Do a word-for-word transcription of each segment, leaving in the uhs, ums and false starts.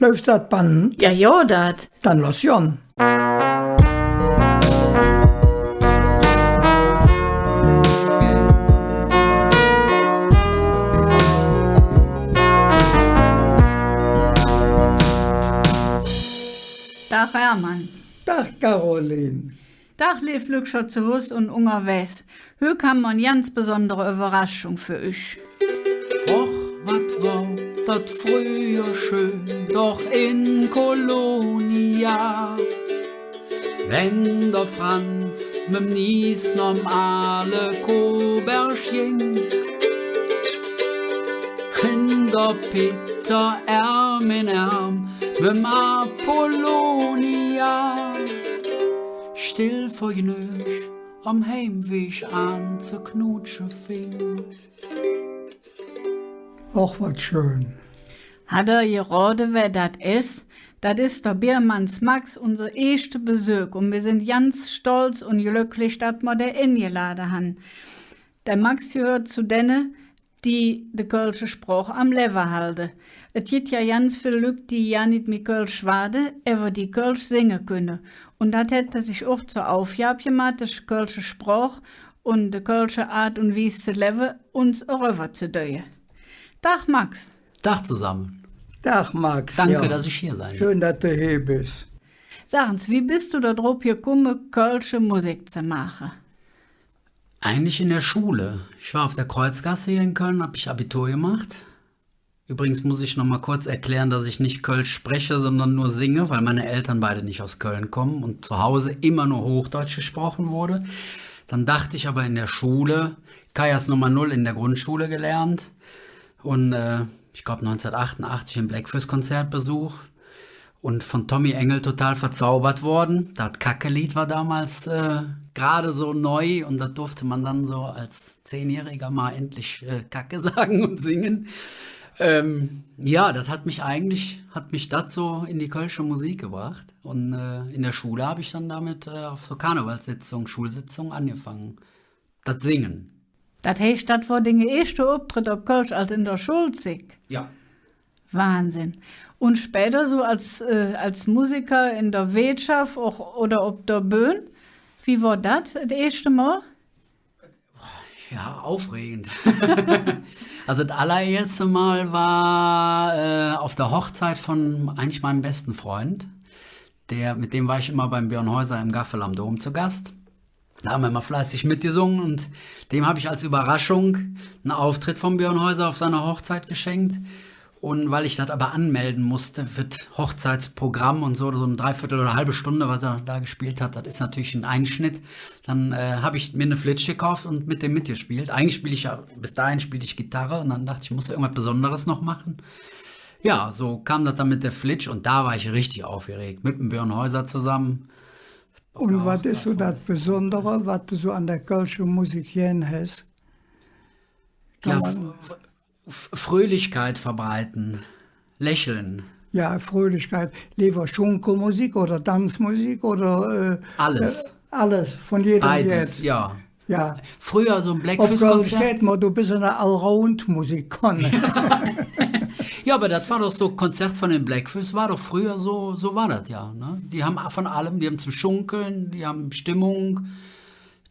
Läuf dat Band? Jo, jo, dat. Dann loss gonn. Dag, Hermann. Dag, Caroline. Dag, leev Lückcher zo Hus un ungerwägs. Hügg han mer en ganz besondere Üvverraschung för üch. Och, wat wor dat fröher schön, doch en Kolonia. Wenn der Franz mem Nies nohm aale Koberg ging, en der Peter Ärm en Ärm mem Apollonia still vergnög am Heimwäg aan ze knutsche fing. Och, wat schön. Hat ehr gerode, wä dat es? Dat es der Biermanns Max, unse eeschte Besök. Un mir sin ganz stolz un glöcklich, dat mer dä engelade han. Der Max gehööt zo denne, die de kölsche Sproch am Levve halde. Et gitt jo ganz vill Lück, die jo nit mih Kölsch schwade, ävver die Kölsch singe künne. Un dat hät hä sich och zor Aufgab gemaht, de kölsche Sproch un de kölsche Aat un Wies ze levve, uns erövver ze däue. Dag, Max. Dag zesamme. Dag, Max. Danke, jo, dass ich hier sein darf. Schön, dat do hee bes. Sag ens, wie bes do do drop gekumme, kölsche Musik ze maache? Eigentlich in der Schule. Ich war auf der Kreuzgasse hier in Köln, hab ich Abitur gemacht. Übrigens muss ich noch mal kurz erklären, dass ich nicht Kölsch spreche, sondern nur singe, weil meine Eltern beide nicht aus Köln kommen und zu Hause immer nur Hochdeutsch gesprochen wurde. Dann dachte ich aber in der Schule, Kajas Nummer null in der Grundschule gelernt und, äh, ich glaub, neunzehnhundertachtundachtzig ein Bläck-Fööss-Konzert besucht und von Tommy Engel total verzaubert worden. Dat Kackelied war damals, äh, gerade so neu und da durfte man dann so als Zehnjähriger mal endlich, äh, Kacke sagen und singen. Ähm, ja, dat hat mich eigentlich, hat mich dat so in die kölsche Musik gebracht. Und, äh, in der Schule hab ich dann damit, äh, auf so Karnevalssitzung, Schulsitzung angefangen. Dat Singen. Dat heiß, dat wor dinge eeschte Optritt op Kölsch, als en der Schulzigg? Ja. Wahnsinn. Un späder su als, äh, als Musiker en der Weetschaff och, oder op der Bühn? Wie wor dat, et eeschte Mol? Ja, aufregend. Also, dat allererste Mal war, äh, auf der Hochzeit von eigentlich meinem besten Freund. Der, mit dem war ich immer beim Björn Häuser im Gaffel am Dom zu Gast. Da haben wir immer fleißig mitgesungen und dem habe ich als Überraschung einen Auftritt vom Björn Häuser auf seiner Hochzeit geschenkt. Und weil ich das aber anmelden musste für das Hochzeitsprogramm und so, so ein Dreiviertel oder halbe Stunde, was er da gespielt hat, das ist natürlich ein Einschnitt, dann, äh, habe ich mir eine Flitsch gekauft und mit dem mitgespielt. Eigentlich spiele ich ja, bis dahin spiele ich Gitarre und dann dachte ich, ich muss irgendwas Besonderes noch machen. Ja, so kam das dann mit der Flitsch und da war ich richtig aufgeregt, mit dem Björn Häuser zusammen. Un wat es su dat Besondere, wat do su an der kölsche Musik gään häs? Jo, Fröhlichkeit verbreiten, lächeln. Jo, Fröhlichkeit. Leever Schunkelmusik oder Danzmusik oder, äh, alles. Äh, alles, vun jedem jet. Beides, ja. Jo. Fröher su e Bläck-Fööss-Konzert. Op Kölsch säht mer, do bes ene Allround-Musiker. Jo, ävver dat wor doch su, Konzert vun de Bläck-Fööss wor doch fröher su, su wor dat jo, ne? Die han vun allem, die han zom Schunkeln, die han Stimmung,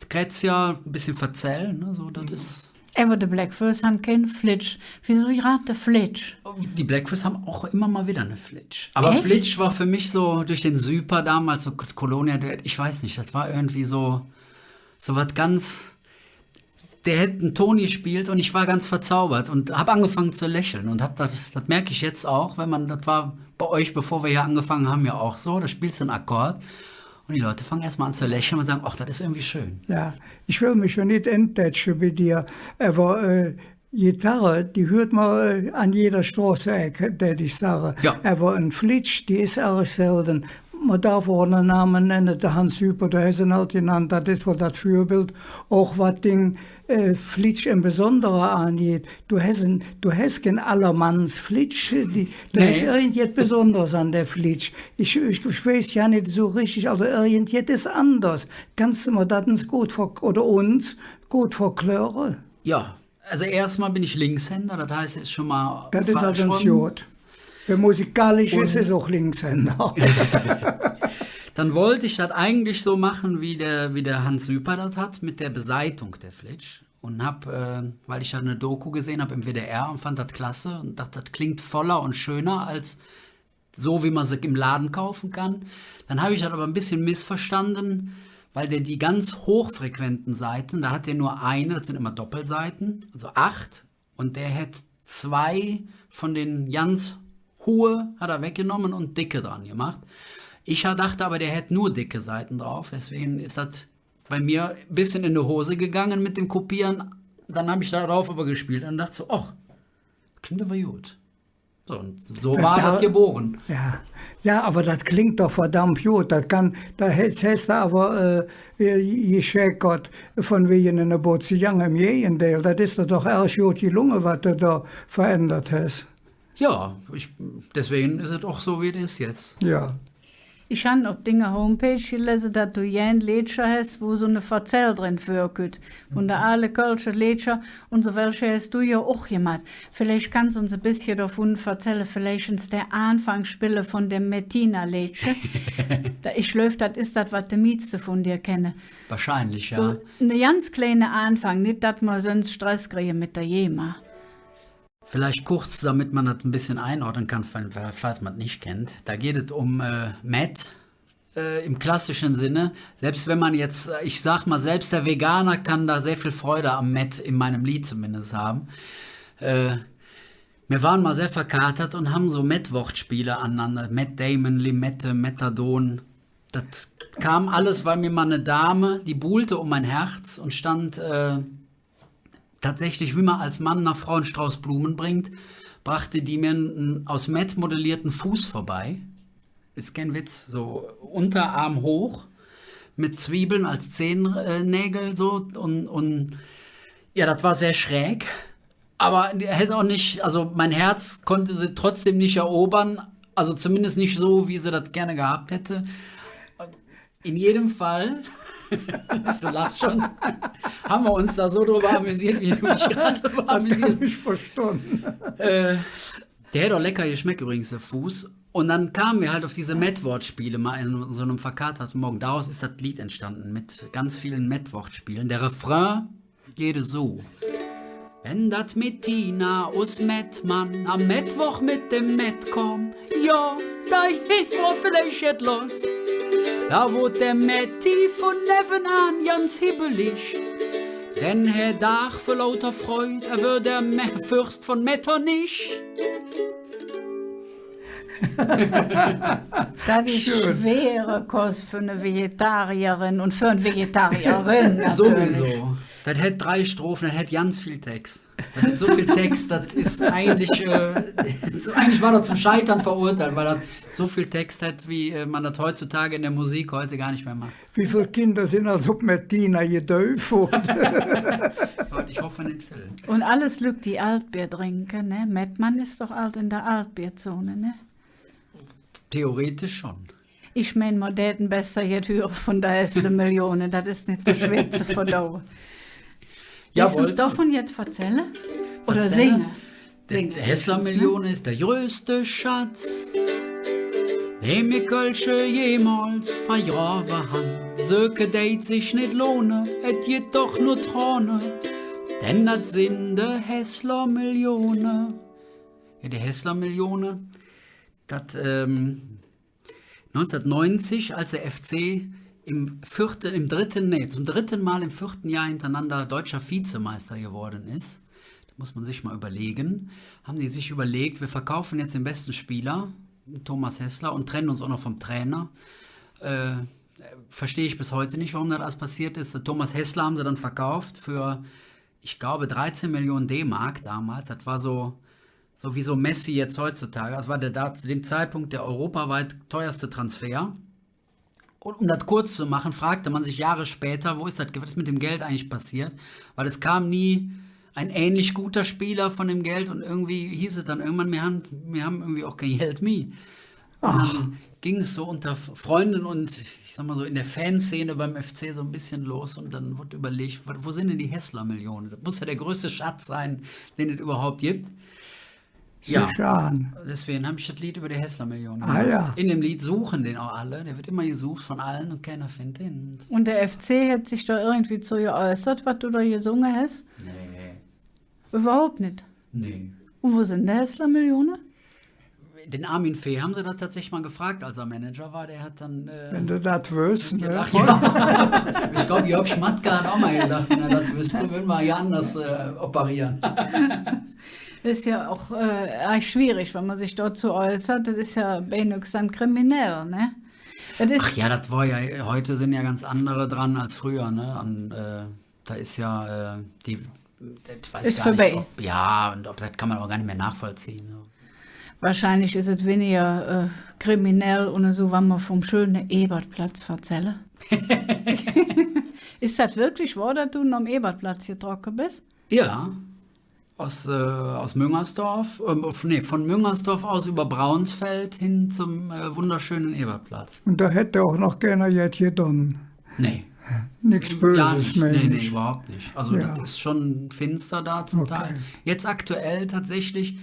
Krätzjer, e bessche Verzäll, ne? Su, dat es. Ävver de Bläck-Fööss han kein Flitsch. Wiesu grad de Flitsch? Die Bläck-Fööss han och immer mol widder en Flitsch. Ävver Flitsch wor för mich su durch den Süper domols, su Colonia-Duett, ich weiß nit, dat wor irgendwie su, su wat ganz Dä hät ene Ton gespillt un ich wor ganz verzaubert un han aangefange ze lächele un han dat, dat merk ich jetz och, wann mer, dat wor bei üch, bevor mer hee aangefange han, jo och su, do spills de ene Akkord un de Lück fange eesch mol aan ze lächele un sage: „Ach, dat es irgendwie schön.“ Jo, ich well mich jo nit enttätsche bei dir, ävver, äh, Gitarre, die hürt mer, äh, an jeder Stroßeck, dät ich sage. Jo. Ävver en Flitsch, die es ärg selde. Mer darf och ene Name nenne, der Hans Süper, do häs en ald genannt, dat es wall dat Vürbild, och wat ding, äh, Flitsch em Besondere aangeiht. Do häs en, do häs kein Allermanns-Flitsch, die, do häs irgendjet Besonderes an der Flitsch. Ich, ich, ich weiß jo nit su richtig, alsu irgendjet es anders. Kanns do mer dat ens god ver-, oder uns god verkläre? Jo, alsu eesch mol ben ich Linkshänder, dat heiß, es schon mol falsch rum. Dat es allerdings god. Wer musikalisch ist, ist auch Linkshänder. Dann wollte ich das eigentlich so machen, wie der, wie der Hans Süper das hat, mit der Beseitung der Flitsch. Und hab, äh, weil ich da eine Doku gesehen hab im W D R und fand das klasse und dachte, das klingt voller und schöner als so, wie man sie im Laden kaufen kann. Dann habe ich das aber ein bisschen missverstanden, weil der die ganz hochfrequenten Saiten, da hat der nur eine, das sind immer Doppelsaiten, also acht, und der hat zwei von den ganz hohe hat er weggenommen und dicke dran gemacht. Ich ha-, dachte aber, der hat nur dicke Saiten drauf, deswegen ist das bei mir ein bisschen in die Hose gegangen mit dem Kopieren. Dann habe ich darauf aber gespielt und dachte so, ach, klingt aber gut. So, und so war das geboren. Ja. Ja, aber das klingt doch verdammt gut. Das kann, da hätt-, hättest du aber, äh, geschäkert von wegen einer Botze Jang. Im Gegenteil, das ist dir doch erst gut gelungen, was du da verändert hast. Ja, ich, deswegen ist es auch so, wie es ist jetzt. Ja. Ich han op dinger Homepage gelese, dat do gään Leedcher häs, wo su ne Verzäll dren vürkütt. Vun de aale kölsche Leedcher un su welche häs do jo och gemaht. Villeich kanns uns e bessche dovun verzälle, villeich ens der Aanfang spille vun dem Mettina-Leedche. Do, ich gläuv, dat es dat, wat de mieste vun dir kenne. Wahrscheinlich, ja. Su ne ganz kleine Aanfang, nit dat mer söns Stress krige met der GEMA. Vielleicht kurz, damit man das ein bisschen einordnen kann, fa-, falls man es nicht kennt. Da geht es um, äh, Mett, äh, im klassischen Sinne. Selbst wenn man jetzt, äh, ich sag mal, selbst der Veganer kann da sehr viel Freude am Mett in meinem Lied zumindest haben. Äh, wir waren mal sehr verkatert und haben so Mett-Wortspiele aneinander. Matt Damon, Limette, Methadon. Das kam alles, weil mir mal eine Dame, die buhlte um mein Herz und stand, äh, tatsächlich, wie man als Mann einer Frau einen Strauß Blumen bringt, brachte die mir einen aus Mett modellierten Fuß vorbei. Ist kein Witz, so Unterarm hoch, mit Zwiebeln als Zehennägel, so, und, und ja, das war sehr schräg. Aber er hätte auch nicht, also mein Herz konnte sie trotzdem nicht erobern, also zumindest nicht so, wie sie das gerne gehabt hätte. In jedem Fall, du lachst schon, haben wir uns da so drüber amüsiert, wie du dich gerade drüber amüsierst. Hab ich verstanden. Äh, der hat auch lecker geschmeckt übrigens, der Fuß. Und dann kamen wir halt auf diese Mett-Wortspiele mal in so einem verkaterten Morgen. Daraus ist das Lied entstanden mit ganz vielen Mett-Wortspielen. Der Refrain geht su. Wenn dat Mettina us Mettmann am Mettwoch met dem Mett kom, jo, do giff et villeich jet loss. Do woodt der Metti vun nevvenaan ganz hibbelig, denn hä daach vör lauter Freud, hä wör der Me-, Fürst vun Metternich. Dat es schwere Kost för en Vegetarierin un för en Vegetarier natürlich. Sowieso. Dat hät drei Strophen, dat hät ganz vill Text. Dat hät su vill Text, dat es eigentlich, äh, eigentlich war dat zum Scheitern verurteilt, weil dat su vill Text hät, wie, äh, man dat heutzutage in der Musik heute gar nicht mehr macht. Wie vill Kinder sin alsu op Mettina gedäuf woodt? Gott, ich hoffe, nit vill. Un alles Lück, die Altbier drinke, ne? Mettmann es doch ald en der Altbierzone, ne? Theoretisch schon. Ich mein, mer dät en besser jet hüre vun der Häsler Millione, dat es nit su schwer ze verdaue. Jawohl. Willst uns dovun jet verzälle? Oder singe? De Häsler Million es der größte Schatz, dä mir Kölsche jemols vergrave han. Söke deit sich nit lohne, et gitt doch nor Trone, denn dat sin de Häsler Millione. Jo, de Häsler Millione, dat, ähm, neunzehnhundertneunzig, als der F C im vierten, im dritten, nee, zum dritten Mal im vierten Jahr hintereinander deutscher Vizemeister geworden ist, da muss man sich mal überlegen, haben die sich überlegt, wir verkaufen jetzt den besten Spieler, Thomas Häsler, und trennen uns auch noch vom Trainer. Äh, verstehe ich bis heute nicht, warum das alles passiert ist. Thomas Häsler haben sie dann verkauft für, ich glaube, dreizehn Millionen D-Mark damals. Das war so, so wie so Messi jetzt heutzutage. Das war der, da zu dem Zeitpunkt der europaweit teuerste Transfer. Und um das kurz zu machen, fragte man sich Jahre später, wo ist das, was ist mit dem Geld eigentlich passiert? Weil es kam nie ein ähnlich guter Spieler von dem Geld und irgendwie hieß es dann irgendwann, wir haben, wir haben irgendwie auch kein Geld mehr. Und dann ging es so unter F-, Freunden und, ich sag mal so, in der Fanszene beim F C so ein bisschen los und dann wurde überlegt, wo, wo sind denn die Häsler-Millionen? Das muss ja der größte Schatz sein, den es überhaupt gibt. Ja. Sich aan. Deswegen hab ich das Lied über die Hässler-Million gemacht. Ah, ja. In dem Lied suchen den auch alle. Der wird immer gesucht von allen und keiner findet den. Und der F C hat sich da irgendwie zu geäußert, was du da gesungen hast? Nee. Überhaupt nicht? Nee. Und wo sind die Hässler-Millione? Den Armin Fee haben sie da tatsächlich mal gefragt, als er Manager war. Der hat dann, äh, Wenn du das wüsst, ne? Gedacht, ja. Ich glaub, Jörg Schmatke hat auch mal gesagt, wenn er das wüsste, würden wir hier anders, äh, operieren. Ist ja auch, äh, schwierig, wenn man sich dazu äußert. Das ist ja wenigstens kriminell, ne? Das ist Ach ja, das war ja, heute sind ja ganz andere dran als früher, ne? An, äh, Da ist ja, äh, die, das weiß ich gar nicht, ob, ja, und ob, das kann man auch gar nicht mehr nachvollziehen, ne? Wahrscheinlich ist es weniger, äh, kriminell und so, wenn man vom schönen Ebertplatz erzählt. Ist das wirklich wahr, dass du am Ebertplatz getroffen bist? Ja. Aus, äh, aus Müngersdorf, ähm, auf, nee, von Müngersdorf aus über Braunsfeld hin zum, äh, wunderschönen Ebertplatz. Und da hätte auch noch keiner jetzt hier drin. Nee. Nichts Böses, meine ich. Gar nicht. Nee, nee, überhaupt nicht. Also, ja, das ist schon finster da zum Teil. Okay. Jetzt aktuell tatsächlich,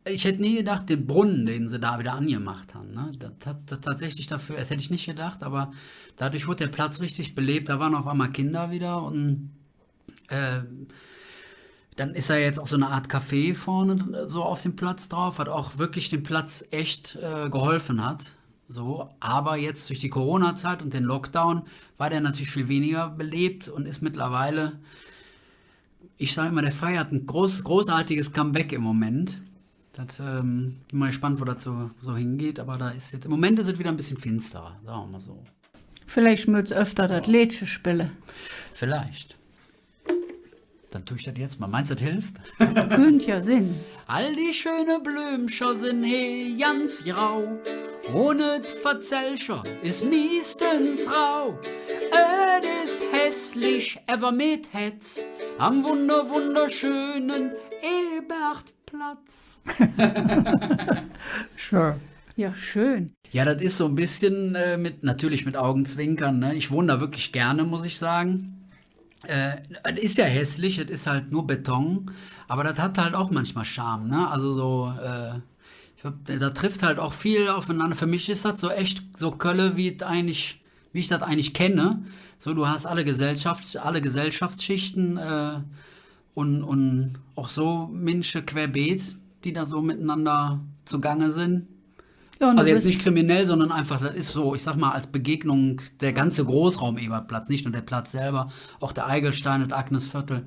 ich hätte nie gedacht, den Brunnen, den sie da wieder angemacht haben, ne? Das hat, das tatsächlich dafür, das hätte ich nicht gedacht, aber dadurch wurde der Platz richtig belebt. Da waren auf einmal Kinder wieder und Ähm, dann ist da jetzt auch so eine Art Café vorne, äh, so auf dem Platz drauf, was auch wirklich dem Platz echt, äh, geholfen hat. So, aber jetzt durch die Corona-Zeit und den Lockdown war der natürlich viel weniger belebt und ist mittlerweile, ich sag immer, der feiert ein groß-, großartiges Comeback im Moment. Das, ähm, bin mal gespannt, wo das so, so hingeht, aber da ist jetzt, im Moment ist es wieder ein bisschen finsterer, sagen wir mal so. Vielleicht mööts öfter dat Leedche spille. Vielleicht. Dann tu ich dat jetzt mal. Meinst du, das hilft? Künnt jo sin. All die schöne Blömcher sin he ganz grau. Un et Verzellcher is miestens rau. Et is hässlich, ävver met Hätz am wunder-, wunderschönen Ebert Platz. Schön. Ja, schön. Ja, das ist so ein bisschen, äh, mit, natürlich mit Augenzwinkern, ne? Ich wohne da wirklich gerne, muss ich sagen. Äh, es ist ja hässlich, es ist halt nur Beton, aber das hat halt auch manchmal Charme, ne? Also so, äh, ich glaub, da, da trifft halt auch viel aufeinander. Für mich ist das so echt so Kölle, wie es eigentlich wie ich das eigentlich kenne. So, du hast alle Gesellschafts-, alle Gesellschaftsschichten, äh, und, und auch so Minsche querbeet, die da so miteinander zugange sind. Ja, und also jetzt nicht kriminell, sondern einfach, das ist so, ich sag mal, als Begegnung der ganze Großraum Ebertplatz, nicht nur der Platz selber, auch der Eigelstein, das Agnesviertel.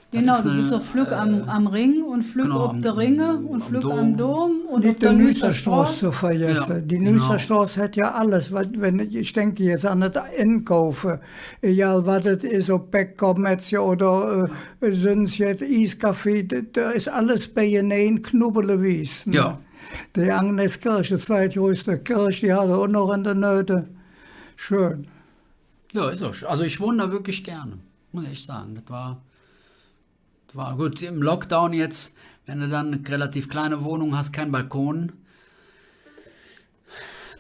Genau, do bes och flöck am, äh, am Ring un flöck op de Ringe un flöck am Dom un op de Nüsserstroß. Nit de Nüsserstroß ze vergesse. De Nüsserstroß hät jo alles, wat, wann, ich denke jetz an et Enkaufe, egal wat et es, ob Bäcker, Metzger oder, äh, söns jet, Iskaffee, do, do es alles beienein, knubbelewies, ne? Jo. De Agneskirch, de zweitgrößte Kirch, die hät och noch en der Nöte. Schön. Jo, es och schön. Also ich wohne da wirklich gerne, muss ich echt sagen. Das war War gut, im Lockdown jetzt, wenn du dann eine relativ kleine Wohnung hast, kein Balkon,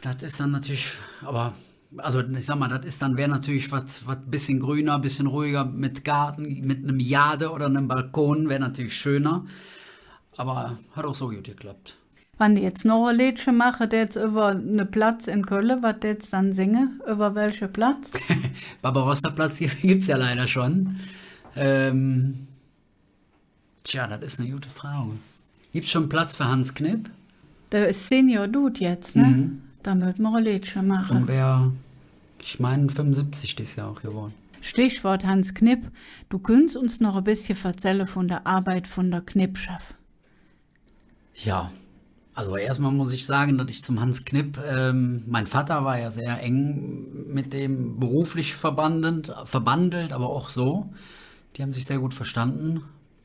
das ist dann natürlich, aber, also ich sag mal, das ist dann, wär natürlich wat, wat bisschen grüner, bisschen ruhiger, mit Garten, mit einem Garde oder einem Balkon, wär natürlich schöner. Aber hat auch so gut geklappt. Wann de jetz noch e Leedche maache däts üvver ne Platz en Kölle, wat däts dann singe? Üvver welche Platz? Barbarossa-Platz gibt's ja leider schon. Ähm, tja, das ist eine gute Frage. Gibt's schon Platz für Hans Knipp? Der ist Senior Dude jetzt, ne? Mhm. Da mööt mer e Leedche maache. Und wer, ich meine, fünfundsiebzig dieses Jahr auch geworden. Stichwort Hans Knipp. Du künntst uns noch e bessche verzälle vun der Arbeit vun der Knippschaff. Ja, also erstmal muss ich sagen, dass ich zum Hans Knipp, ähm, mein Vater war ja sehr eng mit dem beruflich verbandelt, verbandelt, aber auch so. Die haben sich sehr gut verstanden.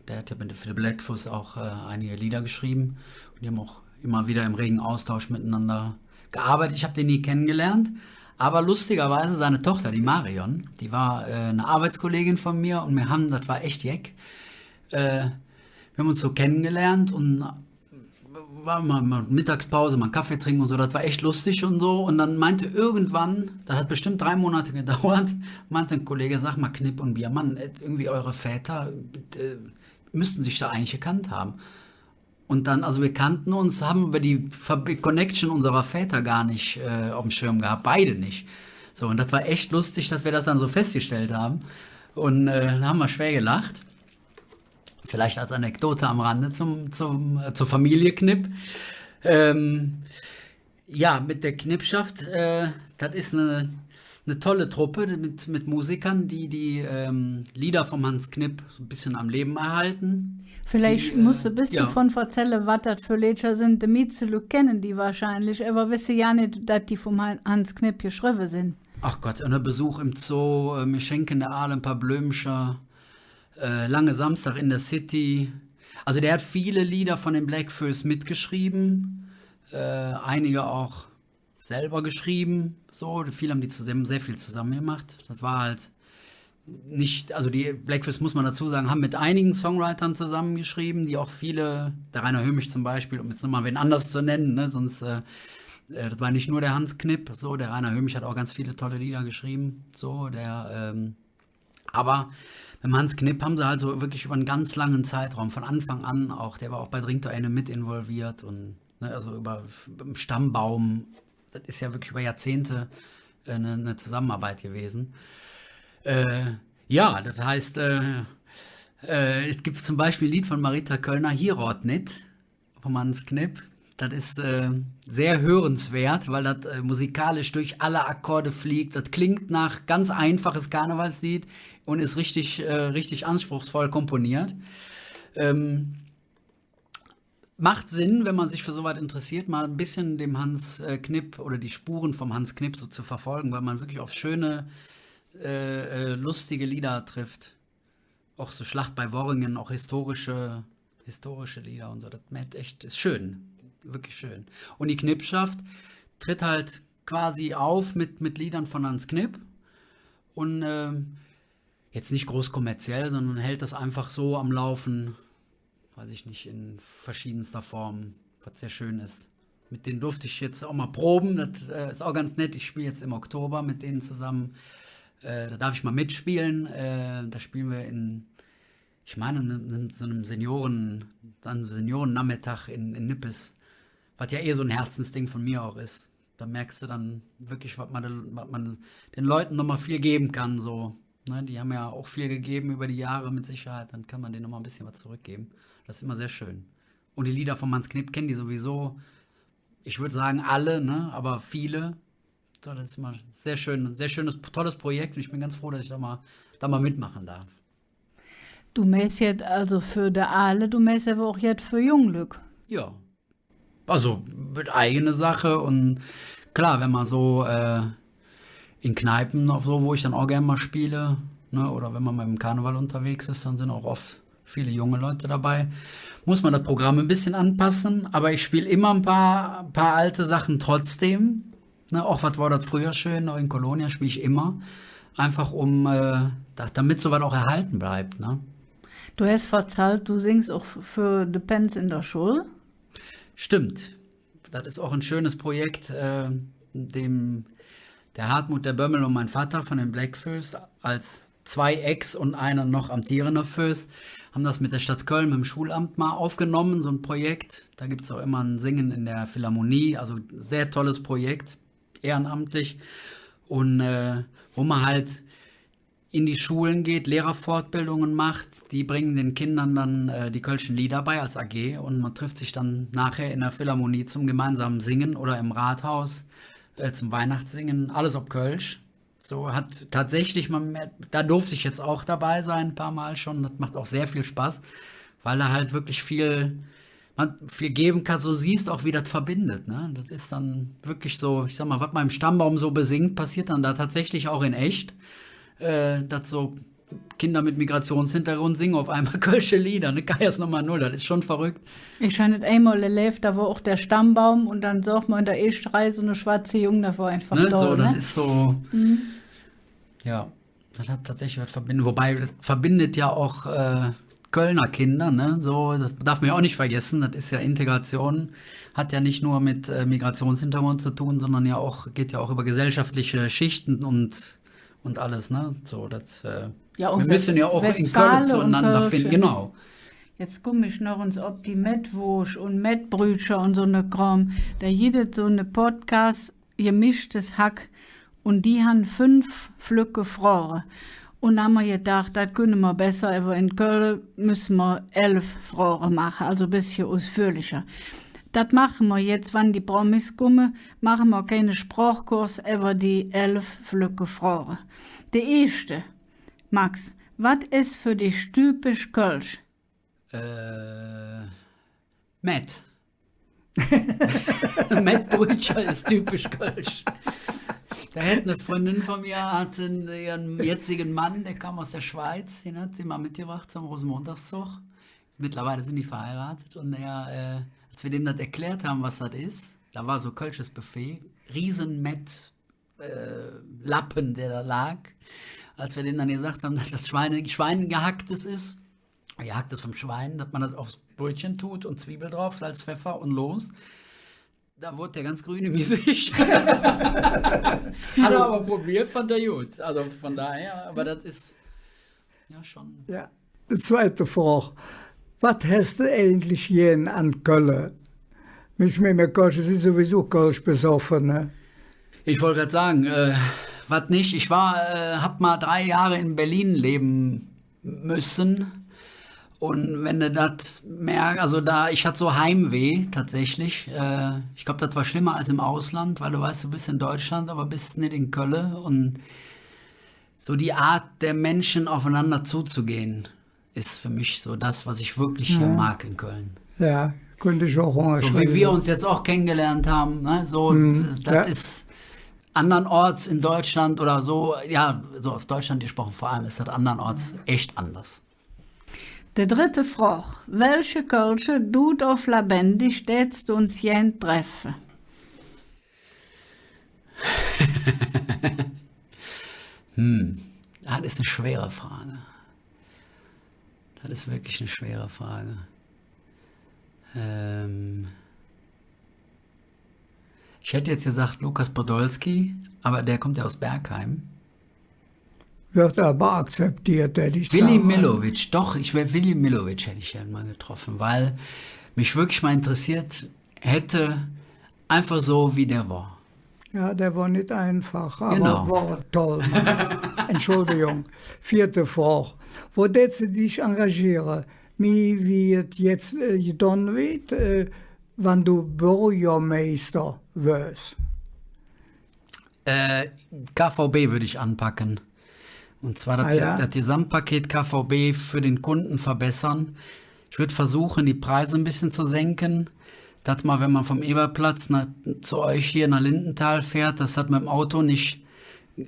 Der hat ja mit, für die Bläck Fööss auch, äh, einige Lieder geschrieben. Und die haben auch immer wieder im regen Austausch miteinander gearbeitet. Ich hab den nie kennengelernt, aber lustigerweise seine Tochter, die Marion, die war, äh, eine Arbeitskollegin von mir und wir haben, das war echt jeck, äh, wir haben uns so kennengelernt und war mal, mal Mittagspause, mal einen Kaffee trinken und so, das war echt lustig und so. Und dann meinte irgendwann, das hat bestimmt drei Monate gedauert, meinte ein Kollege: „Sag mal, Knipp und Biermann, äh, irgendwie eure Väter, äh, müssten sich da eigentlich gekannt haben.“ Und dann, also wir kannten uns, haben über die Ver-, Connection unserer Väter gar nicht, äh, auf dem Schirm gehabt, beide nicht. So, und das war echt lustig, dass wir das dann so festgestellt haben. Und, äh, da haben wir schwer gelacht. Vielleicht als Anekdote am Rande zum, zum, äh, zur Familie Knipp. Ähm, ja, mit der Knippschaft, äh, das ist eine, eine tolle Truppe mit, mit Musikern, die die, ähm, Lieder vom Hans Knipp so ein bisschen am Leben erhalten. Villeich muss de e bessche dovun verzälle, wat dat för Leedcher sin. De mieste Lück kenne die wahrscheinlich, ävver wesse jo nit, dat die vum Han-, Hans Knipp geschrevve sin. Ach Gott, ein Besuch im Zoo, äh, Wir schenken der Aale ein paar Blümcher, äh, Lange Samstag in der City. Also der hat viele Lieder von den Bläck Fööss mitgeschrieben, äh, einige auch selber geschrieben. So, viel haben die zusammen, sehr viel zusammen gemacht. Das war halt nicht, also die Bläck Fööss, muss man dazu sagen, haben mit einigen Songwritern zusammengeschrieben, die auch viele, der Rainer Hömisch zum Beispiel, um jetzt nochmal wen anders zu nennen, ne, sonst, äh, äh, das war nicht nur der Hans Knipp, so, der Rainer Hömisch hat auch ganz viele tolle Lieder geschrieben, so, der, ähm, aber mit dem Hans Knipp haben sie halt so wirklich über einen ganz langen Zeitraum, von Anfang an auch, der war auch bei Drink doch eine mit involviert und, ne, also über, im Stammbaum, das ist ja wirklich über Jahrzehnte, äh, eine, eine Zusammenarbeit gewesen. Äh, ja, das heißt, äh, äh, es gibt zum Beispiel ein Lied von Marita Kölner, Hieroot nit, vom Hans Knipp. Das ist, äh, sehr hörenswert, weil das, äh, musikalisch durch alle Akkorde fliegt. Das klingt nach ganz einfaches Karnevalslied und ist richtig, äh, richtig anspruchsvoll komponiert. Ähm, macht Sinn, wenn man sich für so was interessiert, mal ein bisschen dem Hans, äh, Knipp oder die Spuren vom Hans Knipp so zu verfolgen, weil man wirklich auf schöne, äh, äh, lustige Lieder trifft. Auch so Schlacht bei Worringen, auch historische, historische Lieder und so. Das merkt echt, ist schön. Wirklich schön. Und die Knippschaft tritt halt quasi auf mit, mit Liedern von Hans Knipp. Und, ähm, jetzt nicht groß kommerziell, sondern hält das einfach so am Laufen, weiß ich nicht, in verschiedenster Form, was sehr schön ist. Mit denen durfte ich jetzt auch mal proben. Das, äh, ist auch ganz nett. Ich spiele jetzt im Oktober mit denen zusammen. Äh, da darf ich mal mitspielen. Äh, da spielen wir in, ich meine, in, in so einem Senioren-, dann Seniorennachmittag in, in Nippes, was ja eh so ein Herzensding von mir auch ist. Da merkst du dann wirklich, was man, was man den Leuten nochmal viel geben kann, so. Ne, die haben ja auch viel gegeben über die Jahre mit Sicherheit, dann kann man denen nochmal ein bisschen was zurückgeben. Das ist immer sehr schön. Und die Lieder von Hans Knipp kennen die sowieso, ich würd sagen, alle, ne, aber viele. So, das ist immer sehr schön, sehr schönes, tolles Projekt und ich bin ganz froh, dass ich da mal, da mal mitmachen darf. Du mähs jet also för de Aale, du mähs ävver och jet för jung Lück. Ja. Also, wird eigene Sache und klar, wenn man so, äh, in Kneipen oder so, wo ich dann auch gerne mal spiele, ne, oder wenn man beim Karneval unterwegs ist, dann sind auch oft viele junge Leute dabei. Muss man das Programm ein bisschen anpassen, aber ich spiele immer ein paar, paar alte Sachen trotzdem. Ne, auch wat wor dat fröher schön, auch in Colonia spiel ich immer. Einfach um, äh, da-, damit so wat auch erhalten bleibt, ne? Du häs verzallt, du singst och för de Pänz en der Schull. Stimmt. Dat is och e schönes Projekt, äh, dem der Hartmut, der Bömmel und mein Vater von den Bläck Fööss als zwei Ex- und einer noch amtierender Fööss haben das mit der Stadt Köln, mit dem Schulamt mal aufgenommen, so ein Projekt. Da gibt's auch immer ein Singen in der Philharmonie, also sehr tolles Projekt, ehrenamtlich. Und, äh, wo man halt in die Schulen geht, Lehrerfortbildungen macht, die bringen den Kindern dann, äh, die kölschen Lieder bei als A G und man trifft sich dann nachher in der Philharmonie zum gemeinsamen Singen oder im Rathaus, äh, zum Weihnachtssingen, alles op Kölsch. So hat tatsächlich, man, da durfte ich jetzt auch dabei sein, ein paar Mal schon. Das macht auch sehr viel Spaß, weil da halt wirklich viel, man viel geben kann. So siehst auch, wie das verbindet, ne? Das ist dann wirklich so, ich sag mal, was man im Stammbaum so besingt, passiert dann da tatsächlich auch in echt, äh, dass so Kinder mit Migrationshintergrund singen auf einmal kölsche Lieder, ne? Kaiers Nummer null, das ist schon verrückt. Ich han et eimol erläv, da wor och der Stammbaum un dann soh mer en der eeschte Reih su ne schwatze Jung, dat wor einfach, ne, toll, so, ne? Dat is so, mhm, ja, dat hät tatsächlich wat verbindt. Wobei, dat verbindt ja och, äh, Kölner Kinder, ne? So, dat darf mer ja och nit vergesse. Dat is ja Integration, hät ja nit nor met, äh, Migrationshintergrund ze dun, sondern ja och, geiht ja och üvver gesellschaftliche Schichte un un alles, ne? So, dat, äh, ja, un mer müsse jo och en Kölle zueinander finge, genau. Jetz kumme ich noch ens op die Mettwoosch un Mettbrütcher un su ne Krom. Do gitt et su ne Podcast, Gemischtes Hack, un die han fünf flöcke Froge. Un han mer gedaach, dat künne mer besser, ävver en Kölle müsse mer elf Froge maache, alsu e bessche usführlicher. Dat maache mer jetz, wann die Promis kumme, maache mer keine Sprochkurs, ävver die elf flöcke Froge. De eeschte, Max, wat es för dich typisch Kölsch? Äh, Mett. Mettbrütcher es typisch Kölsch. Do hät en Fründin vun mir, hät en, ehren jetzigen Mann, dä kom us der Schweiz, dä hät se mal metgebraht zom Rosenmontagszog. Mittlerweile sin die verheiraadt un er, äh, als mer däm dat erklärt han, wat dat es, do wor su kölsches Buffet, riese Mett, äh, Lappen, dä do log. Als mer däm dann gesaht han, dat dat Schweine-, Schweingehacktes es, Gehacktes vum Schwein, dat mer dat uffs Brötche deit un Zwiebel drop, Salz, Pfeffer un los. Do woodt dä ganz grün em Geseech. Hät hä ävver probeet, fand hä god. Alsu vun doher, ävver dat es jo schon. Jo. De zweite Frog. Wat häs de eigentlich gään an Kölle? Mich, mer, mer Kölsche sin suwiesu kölschbesoffe, ne? Ich wollt grad sage, äh, wat nit? Ich wor, äh, han mal drei Johr en Berlin levve müsse. Un wann de dat merks, alsu do, ich hatt su Heimweh tatsächlich. Äh, ich gläuv, dat wor schlemmer als em Usland, weil do weiß, do bes en Deutschland, ävver bes nit en Kölle. Un su die Aat der Minsche, uffeinander zozegonn, es för mich su dat, wat ich wirklich hee mag en Kölle. Jo, künnt ich och ungerschrieve. Su wie mer uns jetz och kennegelernt han, ne? Su, dat es anderenorts en Deutschland oder su, jo, su us Deutschland gesproche, vör allem es dat anderenorts ech anders. De drette Frog. Welche Kölsche, dud ov lebendig, dääts de uns gään treffe? Hm, dat es en schwere Frog. Dat es wirklich en schwere Frog. Ähm, ich hätt jetz gesaht Lukas Podolski, ävver dä kütt jo us Bergheim. Weed ävver akzepteet, dät ich sage. Willy Millowitsch, doch, ich wör, Willy Millowitsch hätt ich gään mal getroffe, weil mich wirklich mal interesseet hätt, einfach su, wie dä wor. Jo, dä wor nit einfach, ävver wor toll. Entschuldigung. Veete Frog. Wo dääts de dich engagiere? Mih wie et jetz, äh, gedon weed, äh, wann do Bürgermeister wörs? Äh, K V B würd ich aanpacke. Un zwar dat, ah, jo, dat Gesamtpaket K V B för der Kund verbessere. Ich würd versuche, die Preise e bessche ze senke, dat mer, wann mer vum Ebertplatz noh, zo üch hee noh Lindenthal fährt, dat dat met dem Auto nit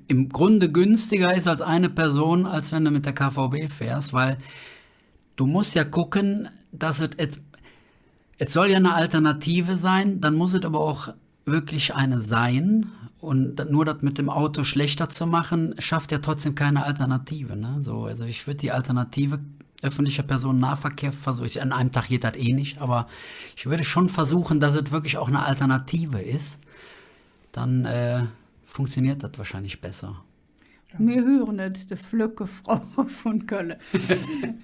em Grunde günstiger es als eine Person, als wann de met der K V B fährs, weil do muss jo gucke, dat et, et, et soll jo en Alternative sin, dann muss et ävver och wirklich eine sin. Un dat, nor dat met dem Auto schläächter ze maache, schaff jo trotzdäm kein Alternative, ne? Su, alsu ich würd die Alternative öffentlicher Personennahverkehr versuche, ich, an einem Dag geiht dat eh nit, ävver ich würd schon versuche, dat et wirklich och en Alternative es. Dann, äh, funktioneet dat wahrscheinlich besser. Mer hüre et, de flöcke Froge vun Kölle.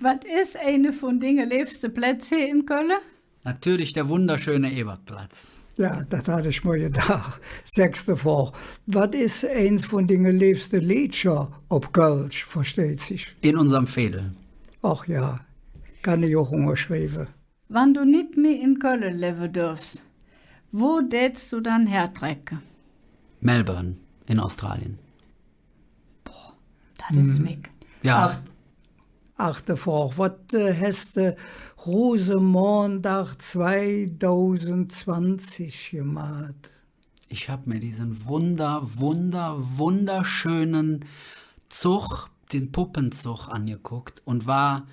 Wat es eine vun dinge leevste Plätz hee en Kölle? Natürlich der wunderschöne Ebertplatz. Jo, dat hatt ich mer gedaach. Sechste Frog. Wat es eins vun dinge leevste Leedcher op Kölsch, versteiht sich? In unserem Veedel. Ach jo, kann ich och ungerschrieve. Wann do nit mih en Kölle levve dörfs, wo dääts do dann hertrecke? Melbourne in Australien. Boah, dat es weg. Jo. Ach, achte Frog. Wat, äh, häs de Rusemondag zweidausendzwanzig gemaht? Ich hab mir diesen wunder-, wunder-, wunderschönen Zug, den Puppenzug angeguckt und war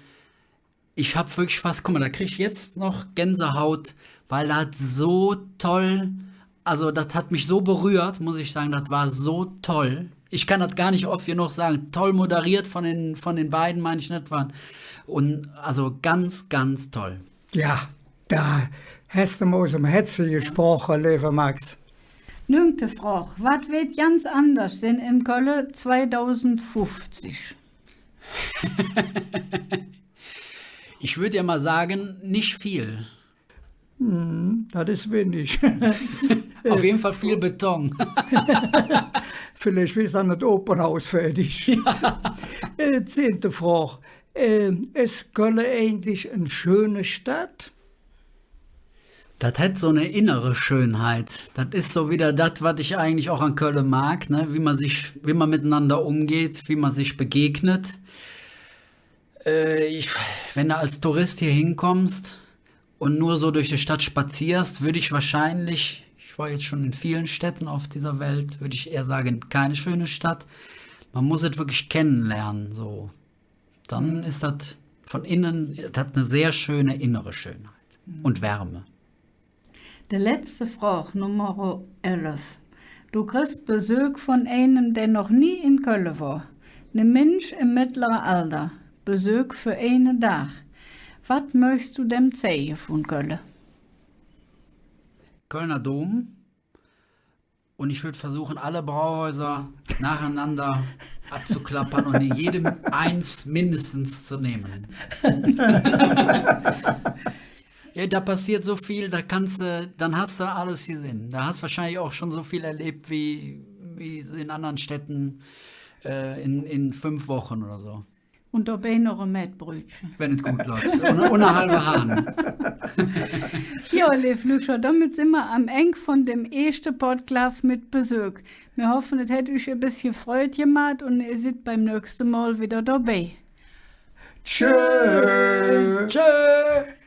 Ich hab wirklich fast, guck mal, da krieg ich jetzt noch Gänsehaut, weil dat so toll, also dat hat mich so berührt, muss ich sagen, dat war so toll. Ich kann dat gar nicht oft genug sagen. Toll moderiert von den, von den beiden, meine ich, net wahr? Und also ganz, ganz toll. Jo, do häs de mer us dem Hätze gesproche, leeve Max. Nüngte Frog, wat weed ganz anders sin en Kölle zweidausendfuffzig? Ich würd jo mal sage, nit vill. Hm, dat es winnig. Op jede Fall vill Beton. Villeich es dann et Operhaus fäädig. Jo. Äh, zehnte Frog. Äh, es Kölle eigentlich en schöne Stadt? Dat hät su en innere Schönheit. Dat es su widder dat, wat ich eigentlich och an Kölle mag, ne? Wie mer sich, wie mer mitenander ömgeiht, wie mer sich begäht. Äh, ich, wenn de als Tourist hierhin küss un nor su durch de Stadt spazieres, würd ich wahrscheinlich, ich wor jetz ald en vill Städte op dä Welt, würd ich eher sage, kein schöne Stadt. Mer muss et wirklich kennelerne, su. Dann es dat vun inne, dat hät en sehr schöne innere Schönheit un Wärme. De letzte Frog, Nummer elf. Do kriss Besök vun einem, dä noch nie en Kölle wor. Ne Minsch em meddlere Alder. Besök för eine Dag. Wat mööchs do däm zeige vun Kölle? Kölner Dom. Un ich würd versuche, alle Brauhäuser nacheinander abzuklappern un en jedem eins mindestens zu nemme. Jo, do passeet su vill, do kanns de, dann häs de alles gesinn. Do häs de wahrscheinlich och ald su vill erläv wie, wie en andere Städte, äh, en, en fünf Woche oder su. Un dobei noch e Mettbrötche. Wenn et god läuf. Un, un ene halve Hahn. Jo, leev Lückcher, domet sin mer am Eng vun däm eeschte Podklaaf met Besök. Mer hoffe, et hät üch e bessche Freud gemaht un ehr sid beim nächste Mol widder dobei. Tschö. Tschö.